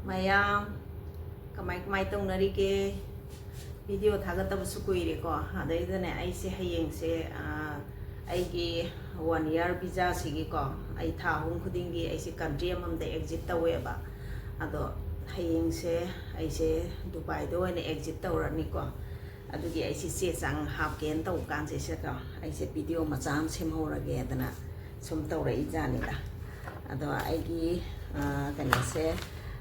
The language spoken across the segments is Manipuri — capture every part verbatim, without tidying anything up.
ꯃꯌꯥꯝ ꯀꯃꯥꯏ ꯀꯃꯥꯏ ꯇꯧꯅꯔꯤꯒꯦ? ꯚꯤꯗꯤꯑꯣ ꯊꯥꯒꯠꯇꯕꯁꯨ ꯀꯨꯏꯔꯦꯀꯣ꯫ ꯑꯗꯩꯗꯅꯦ, ꯑꯩꯁꯦ ꯍꯌꯦꯡꯁꯦ, ꯑꯥ, ꯑꯩꯒꯤ ꯋꯥꯟ ꯏꯌꯥꯔ ꯚꯤꯖꯥꯁꯤꯒꯤꯀꯣ, ꯑꯩ ꯊꯥ ꯑꯍꯨꯝ ꯈꯨꯗꯤꯡꯒꯤ ꯑꯩꯁꯦ ꯀꯟꯇ꯭ꯔꯤ ꯑꯃꯃꯝꯗ ꯑꯦꯛꯖꯤꯠ ꯇꯧꯋꯦꯕ꯫ ꯑꯗꯣ ꯍꯌꯦꯡꯁꯦ ꯑꯩꯁꯦ ꯗꯨꯕꯥꯏꯗ ꯑꯣꯏꯅ ꯑꯦꯛꯖꯤꯠ ꯇꯧꯔꯅꯤꯀꯣ꯫ ꯑꯗꯨꯒꯤ ꯑꯩꯁꯦ ꯆꯦ ꯆꯥꯡ ꯍꯥꯞꯀꯦꯅ ꯇꯧꯕ ꯀꯥꯟꯁꯤꯗꯀꯣ, ꯑꯩꯁꯦ ꯚꯤꯗꯤꯑꯣ ꯃꯆꯥ ꯑꯃ ꯁꯦꯝꯍꯧꯔꯒꯦꯗꯅ ꯁꯨꯝ ꯇꯧꯔꯛꯏ ꯖꯥꯠꯅꯤꯗ꯫ ꯑꯗꯣ ꯑꯩꯒꯤ, ꯑ, ꯀꯩꯅꯣꯁꯦ,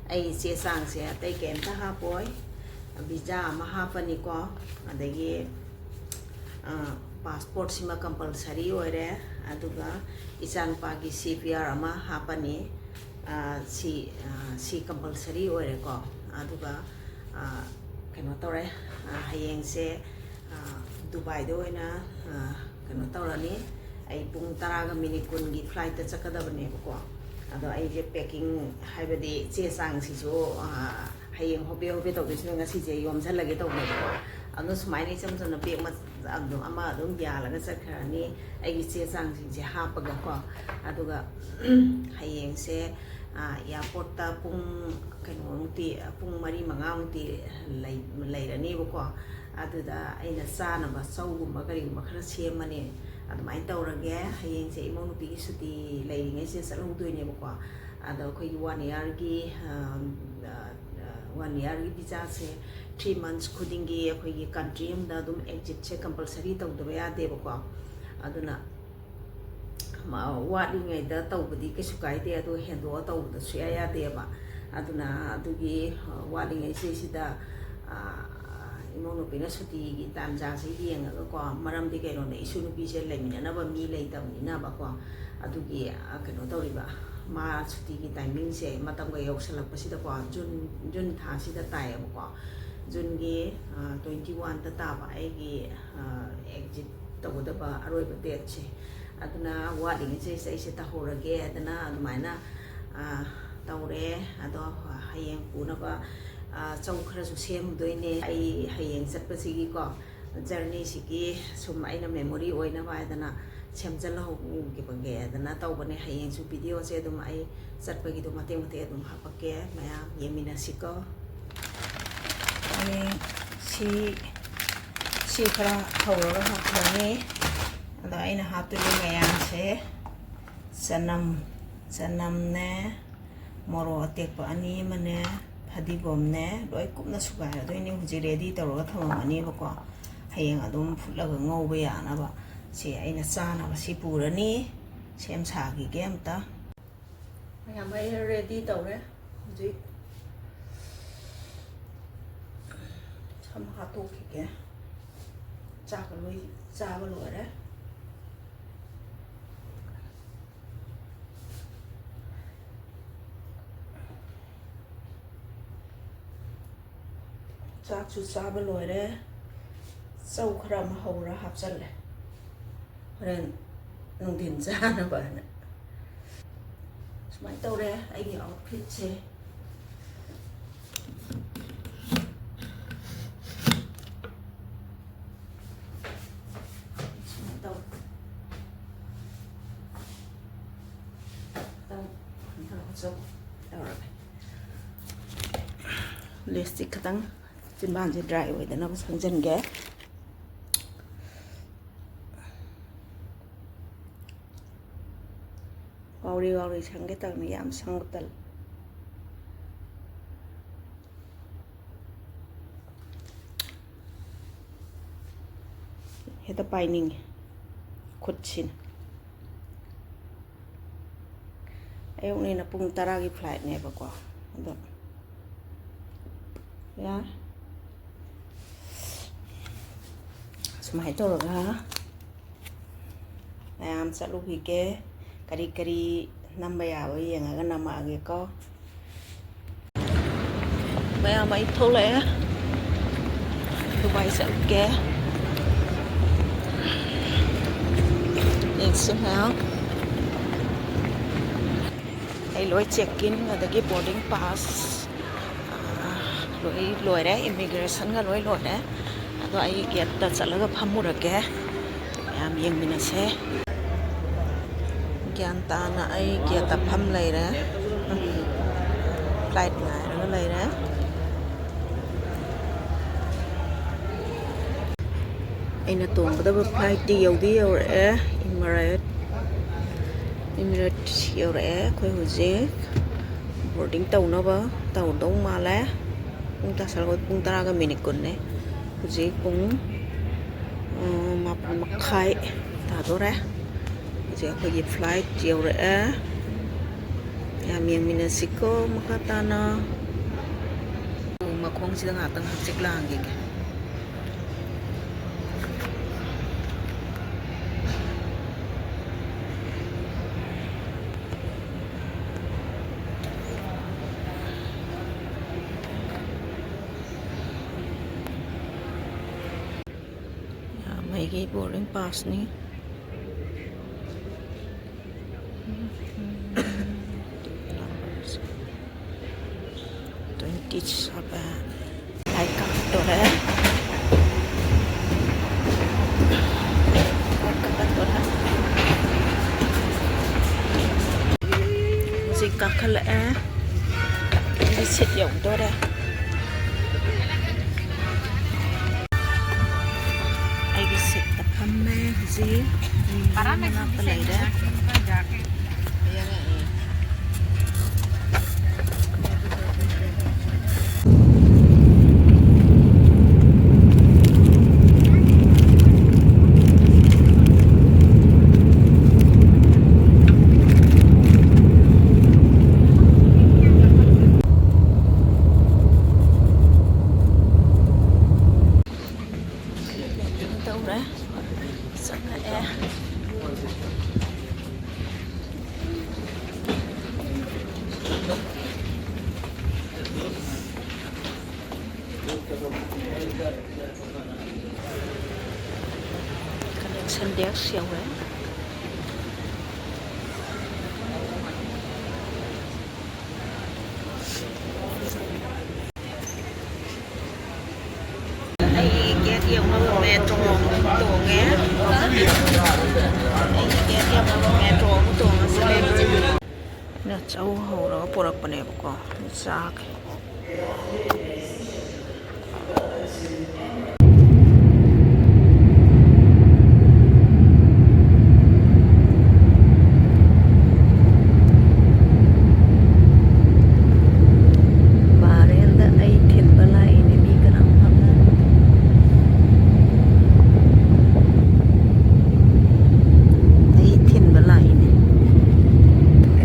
ꯑꯩ ꯆꯦ ꯆꯥꯡꯁꯦ ꯑꯇꯩ ꯀꯩꯝꯇ ꯍꯥꯞꯄꯣꯏ꯫ ꯚꯤꯖꯥ ꯑꯃ ꯍꯥꯞꯄꯅꯤꯀꯣ, ꯑꯗꯒꯤ, ꯑ, ꯄꯥꯁꯄꯣꯔꯠꯁꯤꯃ ꯀꯝꯄꯜꯁꯔꯤ ꯑꯣꯏꯔꯦ, ꯑꯗꯨꯒ ꯏꯆꯥꯅꯨꯄꯥꯒꯤ ꯁꯤ ꯄꯤ ꯑꯥꯔ ꯑꯃ ꯍꯥꯞꯄꯅꯤ꯫ ꯑ, ꯁꯤ, ꯑ, ꯁꯤ ꯀꯝꯄꯜꯁꯔꯤ ꯑꯣꯏꯔꯦꯀꯣ꯫ ꯑꯗꯨꯒ, ꯑ, ꯀꯩꯅꯣ ꯇꯧꯔꯦ, ꯑ, ꯍꯌꯦꯡꯁꯦ, ꯑ, ꯗꯨꯕꯥꯏꯗ ꯑꯣꯏꯅ, ꯑ, ꯀꯩꯅꯣ ꯇꯧꯔꯅꯤ꯫ ꯑꯩ ꯄꯨꯡ ꯇꯔꯥꯒ ꯃꯤꯅꯤꯠ ꯀꯨꯟꯒꯤ ꯐ꯭ꯂꯥꯏꯠꯇ ꯆꯠꯀꯗꯕꯅꯦꯕꯀꯣ꯫ ꯑꯗꯣ ꯑꯩꯁꯦ ꯄꯦꯀꯤꯡ, ꯍꯥꯏꯕꯗꯤ ꯆꯦ ꯆꯥꯡꯁꯤꯁꯨ, ꯑ, ꯍꯌꯦꯡ ꯍꯣꯕꯦ ꯍꯣꯕꯦ ꯇꯧꯗꯣꯏꯁꯤꯅ ꯉꯁꯤꯁꯦ ꯌꯣꯝꯁꯤꯜꯂꯒꯦ ꯇꯧꯕꯅꯦꯕꯀꯣ꯫ ꯑꯗꯣ ꯁꯨꯃꯥꯏꯅ ꯏꯆꯝ ꯆꯝꯅ ꯕꯦꯒ ꯃꯆꯥ ꯑꯗꯨꯝ ꯑꯃ ꯑꯗꯨꯝ ꯌꯥꯜꯂꯒ ꯆꯠꯈ꯭ꯔꯅꯤ꯫ ꯑꯩꯒꯤ ꯆꯦ ꯆꯥꯡꯁꯤꯡꯁꯦ ꯍꯥꯞꯄꯒꯀꯣ꯫ ꯑꯗꯨꯒ ꯍꯌꯦꯡꯁꯦ, ꯑ, ꯑꯦꯌꯥꯔꯄꯣꯔꯠꯇ ꯄꯨꯡ ꯀꯩꯅꯣꯃꯨꯛꯇꯤ, ꯄꯨꯡ ꯃꯔꯤ ꯃꯉꯥꯃꯨꯛꯇꯤ ꯂꯩ-, ꯂꯩꯔꯅꯦꯕꯀꯣ꯫ ꯑꯗꯨꯗ ꯑꯩꯅ ꯆꯥꯅꯕ ꯆꯧꯒꯨꯝꯕ ꯀꯔꯤꯒꯨꯝꯕ ꯈꯔ ꯁꯦꯝꯃꯅꯤ꯫ ꯑꯗꯨꯃꯥꯏꯅ ꯇꯧꯔꯒꯦ꯫ ꯍꯌꯦꯡꯁꯦ ꯏꯃꯧ ꯅꯨꯄꯤꯒꯤ ꯁꯨꯇꯤ ꯂꯩꯔꯤꯉꯩꯁꯤꯗ ꯆꯠꯍꯧꯗꯣꯏꯅꯦꯕꯀꯣ꯫ ꯑꯗꯣ ꯑꯩꯈꯣꯏꯒꯤ ꯋꯥꯟ ꯏꯌꯥꯔꯒꯤ, ꯑ, ꯑ, ꯋꯥꯟ ꯏꯌꯥꯔꯒꯤ ꯚꯤꯖꯥꯁꯦ ꯊ꯭ꯔꯤ ꯃꯟꯁ ꯈꯨꯗꯤꯡꯒꯤ ꯑꯩꯈꯣꯏꯒꯤ ꯀꯟꯇ꯭ꯔꯤ ꯑꯃꯗ ꯑꯗꯨꯝ ꯑꯦꯛꯖꯤꯠꯁꯦ ꯀꯝꯄꯜꯁꯔꯤ ꯇꯧꯗꯕ ꯌꯥꯗꯦꯕꯀꯣ꯫ ꯑꯗꯨꯅ ꯃ-, ꯋꯥꯠꯂꯤꯉꯩꯗ ꯇꯧꯕꯗꯤ ꯀꯩꯁꯨ ꯀꯥꯏꯗꯦ, ꯑꯗꯣ ꯍꯦꯟꯗꯣꯛꯑ ꯇꯧꯕꯗ ꯁꯨꯡꯌꯥ ꯌꯥꯗꯦꯕ꯫ ꯑꯗꯨꯅ ꯑꯗꯨꯒꯤ, ꯑ, ꯋꯥꯠꯂꯤꯉꯩꯁꯤꯗꯩꯁꯤꯗ, ꯑ, ꯏꯃꯧ ꯅꯨꯄꯤꯅ ꯁꯨꯇꯤꯒꯤ ꯇꯥꯟꯖꯥꯁꯦ ꯌꯦꯡꯉꯒꯀꯣ, ꯃꯔꯝꯗꯤ ꯀꯩꯅꯣꯅꯦ, ꯏꯁꯨ ꯅꯨꯄꯤꯁꯦ ꯂꯩꯃꯤꯟꯅꯅꯕ ꯃꯤ ꯂꯩꯇꯕꯅꯤꯅꯕꯀꯣ꯫ ꯑꯗꯨꯒꯤ, ꯑ, ꯀꯩꯅꯣ ꯇꯧꯔꯤꯕ, ꯃꯥ ꯁꯨꯇꯤꯒꯤ ꯇꯥꯏꯃꯤꯡꯁꯦ ꯃꯇꯝꯒ ꯌꯧꯁꯜꯂꯛꯄꯁꯤꯗꯀꯣ, ꯖꯨꯟ, ꯖꯨꯟ ꯊꯥꯁꯤꯗ ꯇꯥꯏꯌꯦꯕꯀꯣ꯫ ꯖꯨꯟꯒꯤ, ꯑ, ꯇ꯭ꯋꯦꯟꯇꯤ ꯋꯥꯟꯗ ꯇꯥꯕ ꯑꯩꯒꯤ, ꯑ, ꯑꯦꯛꯖꯤꯠ ꯇꯧꯒꯗꯕ ꯑꯔꯣꯏꯕ ꯗꯦꯠꯁꯦ꯫ ꯑꯗꯨꯅ ꯋꯥꯠꯂꯤꯉꯩꯁꯤꯗꯩꯁꯤꯗ ꯑꯩꯁꯦ ꯇꯧꯍꯧꯔꯒꯦ꯫ ꯑꯗꯨꯅ ꯑꯗꯨꯃꯥꯏꯅ, ꯑ, ꯇꯧꯔꯦ꯫ ꯑꯗꯣ ꯍꯌꯦꯡ ꯄꯨꯅꯕ, ꯑ, ꯆꯧ ꯈꯔꯁꯨ ꯁꯦꯝꯗꯣꯏꯅꯦ꯫ ꯑꯩ ꯍꯌꯦꯡ ꯆꯠꯄꯁꯤꯒꯤꯀꯣ, ꯖꯔꯅꯤꯁꯤꯒꯤ ꯁꯨꯝ ꯑꯩꯅ ꯃꯦꯃꯣꯔꯤ ꯑꯣꯏꯅꯕ ꯍꯥꯏꯗꯅ ꯁꯦꯝꯖꯤꯜꯍꯧꯈꯤꯕꯒꯦꯗꯅ ꯇꯧꯕꯅꯦ꯫ ꯍꯌꯦꯡꯁꯨ videoꯁꯦ ꯑꯗꯨꯝ ꯑꯩ ꯆꯠꯄꯒꯤꯗꯣ ꯃꯇꯦꯛ ꯃꯇꯦꯛ ꯑꯗꯨꯝ ꯍꯥꯄꯛꯀꯦ, ꯃꯌꯥꯝ ꯌꯦꯡꯃꯤꯟꯅꯁꯤꯀꯣ꯫ ꯑꯩ ꯁꯤ, ꯁꯤ ꯈꯔ ꯍꯧꯔꯒ ꯍꯥꯞꯈ꯭ꯔꯅꯤ꯫ ꯑꯗꯣ ꯑꯩꯅ ꯍꯥꯞꯇꯣꯏꯕ ꯃꯌꯥꯝꯁꯦ ꯆꯅꯝ, ꯆꯅꯝꯅꯦ, ꯃꯣꯔꯣꯛ ꯑꯇꯦꯛꯄ ꯑꯅꯤ ꯑꯃꯅꯦ, ꯐꯗꯤꯒꯣꯝꯅꯦ, ꯂꯣꯏ ꯀꯨꯞꯅ ꯁꯨꯒꯥꯏꯔꯗꯣꯏꯅꯦ꯫ ꯍꯧꯖꯤꯛ ready ꯇꯧꯔꯒ ꯊꯝꯃꯝꯃꯅꯤꯕꯀꯣ, ꯍꯌꯦꯡ ꯑꯗꯨꯝ ꯐꯨꯠꯂꯒ ꯉꯧꯕ ꯌꯥꯅꯕ꯫ ꯁꯤ ꯑꯩꯅ ꯆꯥꯅꯕ ꯁꯤ ꯄꯨꯔꯅꯤ꯫ ꯁꯦꯝ ꯁꯥꯈꯤꯒꯦ ꯑꯝꯇ꯫ ꯃꯌꯥꯝ ꯑꯩ ready ꯇꯧꯔꯦ꯫ ꯍꯧꯖꯤꯛ ꯁꯝ ꯍꯥꯠꯇꯣꯛꯈꯤꯒꯦ꯫ ꯆꯥꯛꯀ ꯂꯣꯏ ꯆꯥꯕ ꯂꯣꯏꯔꯦ꯫ ꯆꯥꯛꯁꯨ ꯆꯥꯕ ꯂꯣꯏꯔꯦ꯫ ꯆꯧ ꯈꯔ ꯑꯃ ꯍꯧꯔ ꯍꯥꯞꯆꯜꯂꯦ, ꯍꯣꯔꯦꯟ ꯅꯨꯡꯊꯤꯟ ꯆꯥꯅꯕ ꯍꯥꯏꯅ꯫ ꯁꯨꯃꯥꯏꯅ ꯇꯧꯔꯦ ꯑꯩꯒꯤ outfitꯁꯦ꯫ ꯁꯨꯃꯥꯏꯅ ꯇꯧ-, ꯈꯤꯇꯪ ꯍꯟꯊꯔꯒ ꯆꯧ ꯇꯧꯔꯒꯦ꯫ Lipstick ꯈꯤꯇꯪ ꯆꯤꯟꯕꯥꯟꯁꯦ dry ꯑꯣꯏꯗꯅꯕ ꯁꯪꯖꯟꯒꯦ꯫ ꯋꯥꯎꯔꯤ ꯋꯥꯎꯔꯤ ꯁꯪꯒꯦ ꯇꯧꯅꯤ, ꯌꯥꯝ ꯁꯪꯕ ꯇꯜꯂꯤ꯫ ꯍꯦꯛꯇ ꯄꯥꯏꯅꯤꯡꯉꯤ ꯈꯨꯠꯁꯤꯅ꯫ ꯑꯌꯨꯛꯅꯤꯅ ꯄꯨꯡ ꯇꯔꯥꯒꯤ flightꯅꯦꯕꯀꯣ꯫ ꯑꯗꯣ ꯌꯥꯔꯦ꯫ ꯁꯨꯃꯥꯏꯅ ꯇꯧꯔꯒ ꯃꯌꯥꯝ ꯆꯠꯂꯨꯈꯤꯒꯦ꯫ ꯀꯔꯤ ꯀꯔꯤ ꯅꯝꯕ ꯌꯥꯕ ꯌꯦꯡꯉꯒ ꯅꯝꯃꯛꯑꯒꯦꯀꯣ꯫ ꯃꯌꯥꯝ ꯑꯩ ꯊꯣꯛꯂꯛꯑꯦ꯫ ꯗꯨꯕꯥꯏ ꯆꯠꯀꯦ꯫ ꯌꯦꯡꯁꯤ ꯃꯌꯥꯝ꯫ ꯑꯩ ꯂꯣꯏ check in ꯑꯗꯒꯤ boarding pass, ꯑꯥ, ꯂꯣꯏ ꯂꯣꯏꯔꯦ, immigrationꯒ ꯂꯣꯏ ꯂꯣꯏꯔꯦ꯫ ꯑꯗꯣ ꯑꯩ gateꯇ ꯆꯠꯂꯒ ꯐꯝꯃꯨꯔꯒꯦ, ꯃꯌꯥꯝ ꯌꯦꯡꯃꯤꯟꯅꯁꯦ꯫ ꯒ꯭ꯌꯥꯟ ꯇꯥꯅ ꯑꯩ ꯒꯦꯠꯇ ꯐꯝ ꯂꯩꯔꯦ꯫ Flight ꯉꯥꯏꯔꯒ ꯂꯩꯔꯦ꯫ ꯑꯩꯅ ꯇꯣꯡꯒꯗꯕ flightꯇꯤ ꯌꯧꯗꯤ ꯌꯧꯔꯛꯑꯦ꯫ Emirates, Emirates ꯌꯧꯔꯛꯑꯦ꯫ ꯑꯩꯈꯣꯏ ꯍꯧꯖꯤꯛ boarding ꯇꯧꯅꯕ ꯇꯧꯗꯧ ꯃꯥꯜꯂꯦ꯫ ꯄꯨꯡ ꯇꯥꯁꯜꯂꯛꯄ ꯄꯨꯡ ꯇꯔꯥꯒ minute ꯀꯨꯟꯅꯦ꯫ ꯍꯧꯖꯤꯛ ꯄꯨꯡ, ꯑ, ꯃꯥꯄꯟ ꯃꯈꯥꯏ ꯇꯥꯗꯣꯔꯦ꯫ ꯍꯧꯖꯤꯛ ꯑꯩꯈꯣꯏꯒꯤ flight ꯌꯧꯔꯛꯑꯦ꯫ ꯌꯥꯝ ꯌꯦꯡꯃꯤꯟꯅꯁꯤꯀꯣ ꯃꯈꯥ ꯇꯥꯅ꯫ ꯃꯈꯣꯡꯁꯤꯗ ꯉꯥꯏꯍꯥꯛꯇꯪ ꯍꯛꯆꯤꯛ ꯂꯥꯡꯈꯤꯒꯦ꯫ ꯃꯩꯒꯤ boarding passꯅꯤ꯫ Twenty seven꯫ Flight ꯀꯥꯈꯠꯇꯣꯔꯦ꯫ Flight ꯀꯥꯈꯠꯇꯣꯔꯦ꯫ ꯍꯧꯖꯤꯛ ꯀꯥꯈꯠꯂꯛꯑꯦ꯫ ꯑꯩꯒꯤ seat ꯌꯧꯗꯣꯔꯦ꯫ ꯑꯩꯒꯤ seatꯇ ꯐꯝꯃꯦ ꯍꯧꯖꯤꯛ꯫ ꯃꯤ ꯃꯅꯥꯛꯇ ꯂꯩꯔꯦ꯫ ꯀꯩꯅꯣ ꯇꯧꯔꯦ꯫ ꯆꯪꯉꯛꯑꯦ꯫ Collection desk ꯌꯧꯔꯦ꯫ ꯑꯩ gate ꯌꯧꯅꯕ metro ꯑꯃꯨꯛ ꯇꯣꯡꯉꯦ꯫ ꯑꯩ gate ꯌꯧꯅꯕ metro ꯑꯃꯨꯛ ꯇꯣꯡꯉꯦ꯫ ꯆꯧ ꯍꯧꯔꯒ ꯄꯨꯔꯛꯄꯅꯦꯕꯀꯣ, ꯆꯥꯒꯦ꯫ ꯕꯥꯔꯦꯜꯗ ꯑꯩ ꯊꯤꯟꯕ ꯂꯥꯛꯏꯅꯦ, ꯃꯤ ꯀꯅꯥꯝ ꯐꯝꯗꯦ꯫ ꯑꯩ ꯊꯤꯟꯕ ꯂꯥꯛꯏꯅꯦ꯫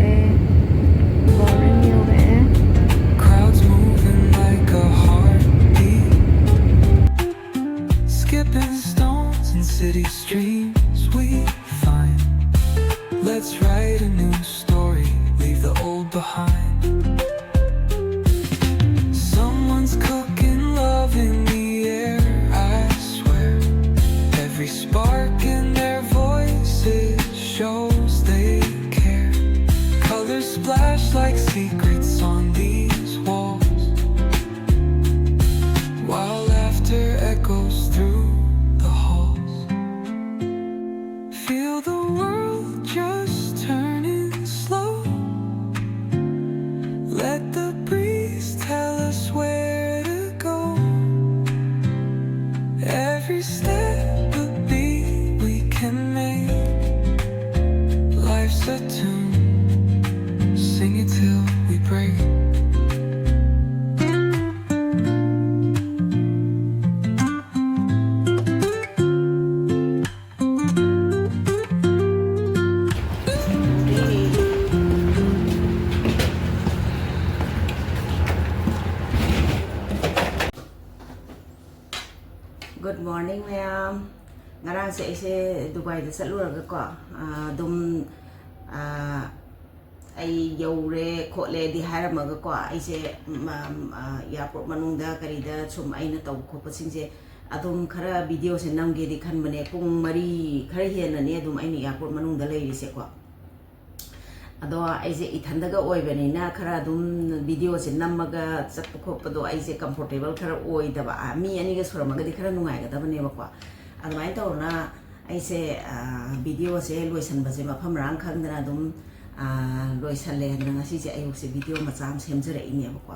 ꯑꯦ, ꯕꯥꯔꯦꯜ ꯌꯧꯔꯛꯑꯦ꯫ Crowds moving like a heartbeat. Skipping stones in city streams we find. Let's write a new story, leave the old behind. Someone's cooking love in the air, I swear. Every spark in their voices shows they care. Colors splash like secrets on these walls, while laughter echoes through the halls. Feel the world just turning slow. Let the breeze tell us where to go. Every step a beat we can make. Life's a tune, sing it till we break. Good morning, ꯃꯌꯥꯝ꯫ ꯉꯔꯥꯡꯁꯦ ꯑꯩꯁꯦ ꯗꯨꯕꯥꯏꯗ ꯆꯠꯂꯨꯔꯒꯀꯣ, ꯑꯥ, ꯑꯗꯨꯝ, ꯑꯥ, ꯑꯩ ꯌꯧꯔꯦ ꯈꯣꯠꯂꯦꯗꯤ ꯍꯥꯏꯔꯝꯃꯒꯀꯣ, ꯑꯩꯁꯦ, ꯎꯝ, ꯑꯥ, ꯑꯥ, airport ꯃꯅꯨꯡꯗ ꯀꯔꯤꯗ ꯁꯨꯝ ꯑꯩꯅ ꯇꯧꯕ ꯈꯣꯠꯄꯁꯤꯡꯁꯦ ꯑꯗꯨꯝ ꯈꯔ videoꯁꯦ ꯅꯝꯒꯦꯗꯤ ꯈꯟꯕꯅꯦ꯫ ꯄꯨꯡ ꯃꯔꯤ ꯈꯔ ꯍꯦꯟꯅꯅꯦ ꯑꯗꯨꯝ ꯑꯩꯅ airport ꯃꯅꯨꯡꯗ ꯂꯩꯔꯤꯁꯦꯀꯣ꯫ ꯑꯗꯣ ꯑꯩꯁꯦ ꯏꯊꯟꯗꯒ ꯑꯣꯏꯕꯅꯤꯅ ꯈꯔ ꯑꯗꯨꯝ videoꯁꯦ ꯅꯝꯃꯒ ꯆꯠꯄ ꯈꯣꯠꯄꯗꯣ ꯑꯩꯁꯦ comfortable ꯈꯔ ꯑꯣꯏꯗꯕ꯫ ꯑ, ꯃꯤ ꯑꯅꯤꯒ ꯁꯨꯔꯝꯃꯒꯗꯤ ꯈꯔ ꯅꯨꯡꯉꯥꯏꯒꯗꯕꯅꯦꯕꯀꯣ꯫ ꯑꯗꯨꯃꯥꯏꯅ ꯇꯧꯗꯅ ꯑꯩꯁꯦ, ꯑ, videoꯁꯦ ꯂꯣꯏꯁꯟꯕꯁꯦ ꯃꯐꯝ ꯃꯔꯥꯡ ꯈꯪꯗꯅ ꯑꯗꯨꯝ, ꯂꯣꯏꯁꯜꯂꯦ꯫ ꯑꯗꯨꯅ ꯉꯁꯤꯁꯦ ꯑꯌꯨꯛꯁꯦ ꯚꯤꯗꯤꯑꯣ ꯃꯆꯥ ꯑꯃ ꯁꯦꯝꯖꯔꯛꯏꯅꯦꯕꯀꯣ꯫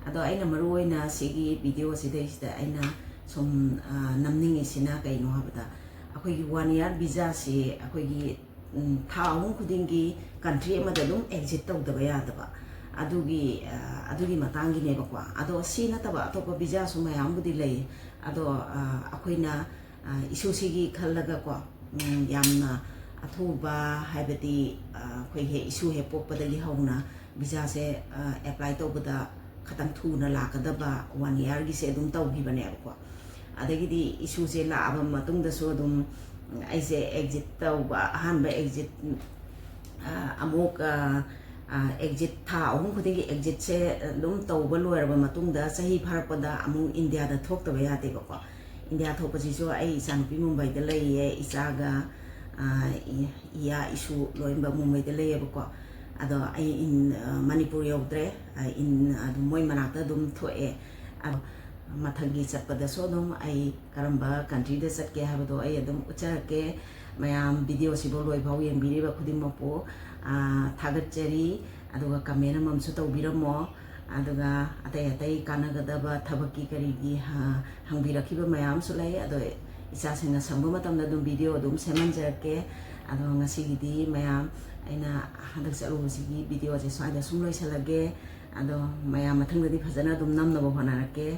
ꯑꯗꯣ ꯑꯩꯅ ꯃꯔꯨ ꯑꯣꯏꯅ ꯁꯤꯒꯤ ꯚꯤꯗꯤꯑꯣꯁꯤꯗꯩꯁꯤꯗ ꯑꯩꯅ ꯁꯨꯝ ꯅꯝꯅꯤꯡꯉꯤꯁꯤꯅ ꯀꯩꯅꯣ ꯍꯥꯏꯕꯗ, ꯑꯩꯈꯣꯏꯒꯤ ꯋꯥꯟ ꯏꯌꯥꯔ ꯚꯤꯖꯥꯁꯤ ꯑꯩꯈꯣꯏꯒꯤ ꯊꯥ ꯑꯍꯨꯝ ꯈꯨꯗꯤꯡꯒꯤ ꯀꯟꯇ꯭ꯔꯤ ꯑꯃꯗ ꯑꯗꯨꯝ ꯑꯦꯛꯖꯤꯠ ꯇꯧꯗꯕ ꯌꯥꯗꯕ, ꯑꯗꯨꯒꯤ ꯑꯗꯨꯒꯤ ꯃꯇꯥꯡꯒꯤꯅꯦꯕꯀꯣ꯫ ꯑꯗꯣ ꯁꯤ ꯅꯠꯇꯕ ꯑꯇꯣꯞꯄ ꯚꯤꯖꯥꯁꯨ ꯃꯌꯥꯝꯕꯨꯗꯤ ꯂꯩ꯫ ꯑꯗꯣ ꯑꯩꯈꯣꯏꯅ ꯏꯁꯨꯁꯤꯒꯤ ꯈꯜꯂꯒꯀꯣ, ꯌꯥꯝꯅ ꯑꯊꯨꯕ, ꯍꯥꯏꯕꯗꯤ ꯑꯩꯈꯣꯏ ꯍꯦꯛ ꯏꯁꯨ ꯍꯦꯛ ꯄꯣꯛꯄꯗꯒꯤ ꯍꯧꯅ ꯚꯤꯖꯥꯁꯦ ꯑꯦꯄ꯭ꯂꯥꯏ ꯇꯧꯕꯗ ꯈꯇꯪ ꯊꯨꯅ ꯂꯥꯛꯀꯗꯕ ꯋꯥꯟ ꯏꯌꯥꯔꯒꯤꯁꯦ ꯑꯗꯨꯝ ꯇꯧꯈꯤꯕꯅꯦꯕꯀꯣ꯫ ꯑꯗꯒꯤꯗꯤ ꯏꯁꯨꯁꯦ ꯂꯥꯛꯑꯕ ꯃꯇꯨꯡꯗꯁꯨ ꯑꯗꯨꯝ ꯑꯩꯁꯦ ꯑꯦꯛꯖꯤꯠ ꯇꯧꯕ, ꯑꯍꯥꯟꯕ ꯑꯦꯛꯖꯤꯠ ꯑꯃꯨꯛ ꯑꯦꯛꯖꯤꯠ, ꯊꯥ ꯑꯍꯨꯝ ꯈꯨꯗꯤꯡꯒꯤ ꯑꯦꯛꯖꯤꯠꯁꯦ ꯑꯗꯨꯝ ꯇꯧꯕ ꯂꯣꯏꯔꯕ ꯃꯇꯨꯡꯗ, ꯆꯍꯤ ꯐꯥꯔꯛꯄꯗ ꯑꯃꯨꯛ ꯏꯟꯗꯤꯌꯥꯗ ꯊꯣꯛꯇꯕ ꯌꯥꯗꯦꯕꯀꯣ꯫ ꯏꯟꯗꯤꯌꯥ ꯊꯣꯛꯄꯁꯤꯁꯨ ꯑꯩ ꯏꯆꯥꯅꯨꯄꯤ ꯃꯨꯝꯕꯩꯗ ꯂꯩꯌꯦ, ꯏꯆꯥꯒ ꯏꯌꯥ ꯏꯁꯨ ꯂꯣꯏꯅꯃꯛ ꯃꯨꯝꯕꯩꯗ ꯂꯩꯌꯦꯕꯀꯣ꯫ ꯑꯗꯣ ꯑꯩ ꯃꯅꯤꯄꯨꯔ ꯌꯧꯗ꯭ꯔꯦ꯫ ꯑꯗꯨꯝ ꯃꯣꯏ ꯃꯅꯥꯛꯇ ꯑꯗꯨꯝ ꯊꯣꯛꯑꯦ꯫ ꯑꯗꯣ ꯃꯊꯪꯒꯤ ꯆꯠꯄꯗꯁꯨ ꯑꯗꯨꯝ ꯑꯩ ꯀꯔꯝꯕ ꯀꯟꯇ꯭ꯔꯤꯗ ꯆꯠꯀꯦ ꯍꯥꯏꯕꯗꯣ ꯑꯩ ꯑꯗꯨꯝ ꯎꯠꯆꯔꯛꯀꯦ꯫ ꯃꯌꯥꯝ ꯚꯤꯗꯤꯑꯣꯁꯤꯕꯨ ꯂꯣꯏꯐꯥꯎ ꯌꯦꯡꯕꯤꯔꯤꯕ ꯈꯨꯗꯤꯡꯃꯛꯄꯨ ꯊꯥꯒꯠꯆꯔꯤ꯫ ꯑꯗꯨꯒ ꯀꯃꯦꯟ ꯑꯃꯃꯝꯁꯨ ꯇꯧꯕꯤꯔꯝꯃꯣ꯫ ꯑꯗꯨꯒ ꯑꯇꯩ ꯑꯇꯩ ꯀꯥꯟꯅꯒꯗꯕ ꯊꯕꯛꯀꯤ ꯀꯔꯤꯒꯤ ꯍꯪꯕꯤꯔꯛꯈꯤꯕ ꯃꯌꯥꯝ ꯑꯃꯁꯨ ꯂꯩ꯫ ꯑꯗꯣ ꯏꯆꯥꯁꯤꯡꯅ ꯁꯪꯕ ꯃꯇꯝꯗ ꯑꯗꯨꯝ ꯚꯤꯗꯤꯑꯣ ꯑꯗꯨꯝ ꯁꯦꯝꯍꯟꯖꯔꯛꯀꯦ꯫ ꯑꯗꯣ ꯉꯁꯤꯒꯤꯗꯤ ꯃꯌꯥꯝ, ꯑꯩꯅ ꯍꯟꯗꯛ ꯆꯠꯂꯨꯕꯁꯤꯒꯤ ꯚꯤꯗꯤꯑꯣꯁꯦ ꯁ꯭ꯋꯥꯏꯗ ꯁꯨꯝ ꯂꯣꯏꯁꯤꯜꯂꯒꯦ꯫ ꯑꯗꯣ ꯃꯌꯥꯝ ꯃꯊꯪꯗꯗꯤ ꯐꯖꯅ ꯑꯗꯨꯝ ꯅꯝꯅꯕ ꯍꯣꯠꯅꯔꯛꯀꯦ꯫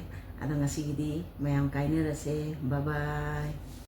ꯑꯗꯣ ꯉꯁꯤꯒꯤꯗꯤ ꯃꯌꯥꯝ ꯀꯥꯏꯅꯔꯁꯦ꯫ ꯕꯥꯏ ꯕꯥꯏ꯫